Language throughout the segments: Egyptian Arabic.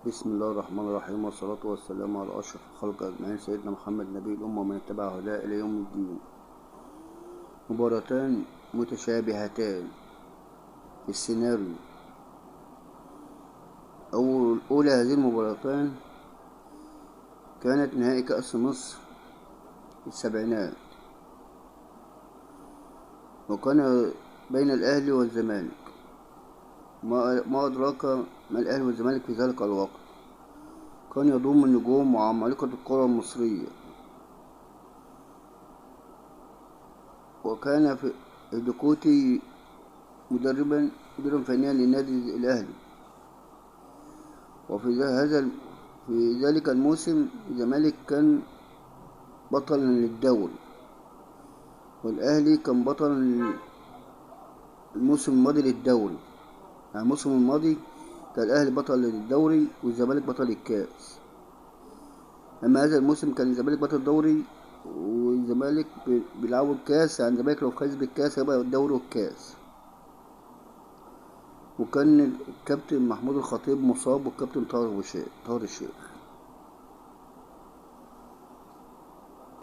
بسم الله الرحمن الرحيم، والصلاة والسلام على أشرف الخلق أجمعين، سيدنا محمد نبي الأمة ومن اتبع هداه إلى يوم الدين. مباراتان متشابهتان في السيناريو. أولى هذه المباراتان كانت نهائي كأس مصر في السبعينات، وكان بين الأهلي والزمالك. ما أدراك ما الأهلي والزمالك في ذلك الوقت؟ كان يضم النجوم وعمالقة الكرة المصرية، وكان في ديكوتي مدربا فنيا للنادي الأهلي. وفي في ذلك الموسم الزمالك كان بطلا للدوري، والأهلي كان بطلا الموسم الماضي للدوري. يعني الموسم الماضي كان الأهلي بطل للدوري والزمالك بطل الكاس. أما هذا الموسم كان الزمالك بطل الدوري والزمالك بيلعبوا الكاس. يعني الزمالك لو فاز بالكاس هيبقى الدوري والكاس. وكان الكابتن محمود الخطيب مصاب والكابتن طاهر الشيخ.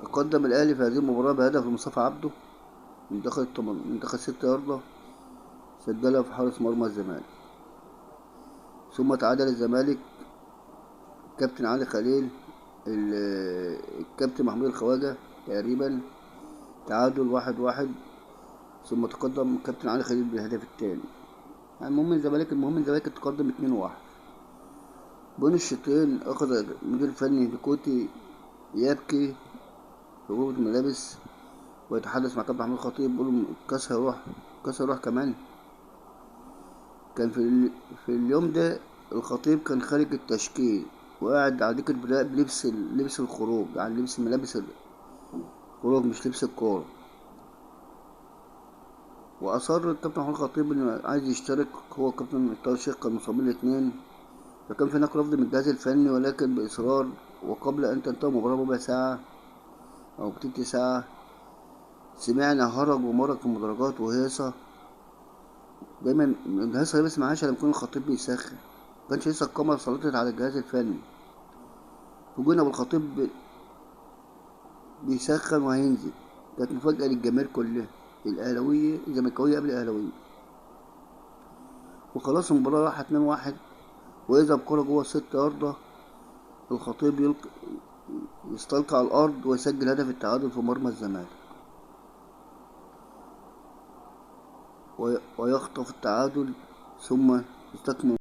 تقدم الأهلي في هذه المباراة بهدف لمصطفى عبده من داخل 6 ياردة، سجلها في حارس مرمى الزمالك. ثم تعادل الزمالك الكابتن علي خليل الكابتن محمود الخواجة تقريبا، تعادل 1-1. ثم تقدم الكابتن علي خليل بالهدف الثاني. المهم الزمالك تقدم 2-1. بين الشوطين أخذ المدير الفني ديكوتي يبكي في غرفة الملابس ويتحدث مع كابتن محمود الخطيب، بيقول الكاس هيروح، الكاس هيروح كمان. كان في اليوم ده الخطيب كان خارج التشكيل وقاعد على دكة بلاء بلبس لبس الخروج، يعني لبس ملابس الخروج مش لبس الكورة. وأصر الكابتن محمود الخطيب إنه عايز يشترك هو الكابتن طاهر الشيخ، كانوا مصابين الاتنين، فكان في هناك رفض من الجهاز الفني، ولكن بإصرار. وقبل أن تنتهي المباراة بربع ساعة أو بتلت ساعة سمعنا هرج ومرج في المدرجات وهيصة. دايما الهيصة دي بسمعهاش لما يكون الخطيب بيسخن، مكانش لسه الكاميرا سلطت على الجهاز الفني. فوجئنا بالخطيب بيسخن وهينزل. كانت مفاجأة للجماهير كلها، الأهلاوية الزملكاوية قبل الأهلاوية. وخلاص المباراة راحت 2-1، وإذا بكرة جوه 6 ياردة الخطيب يستلقى على الأرض ويسجل هدف التعادل في مرمى الزمالك، ويخطف التعادل ثم يستكمل.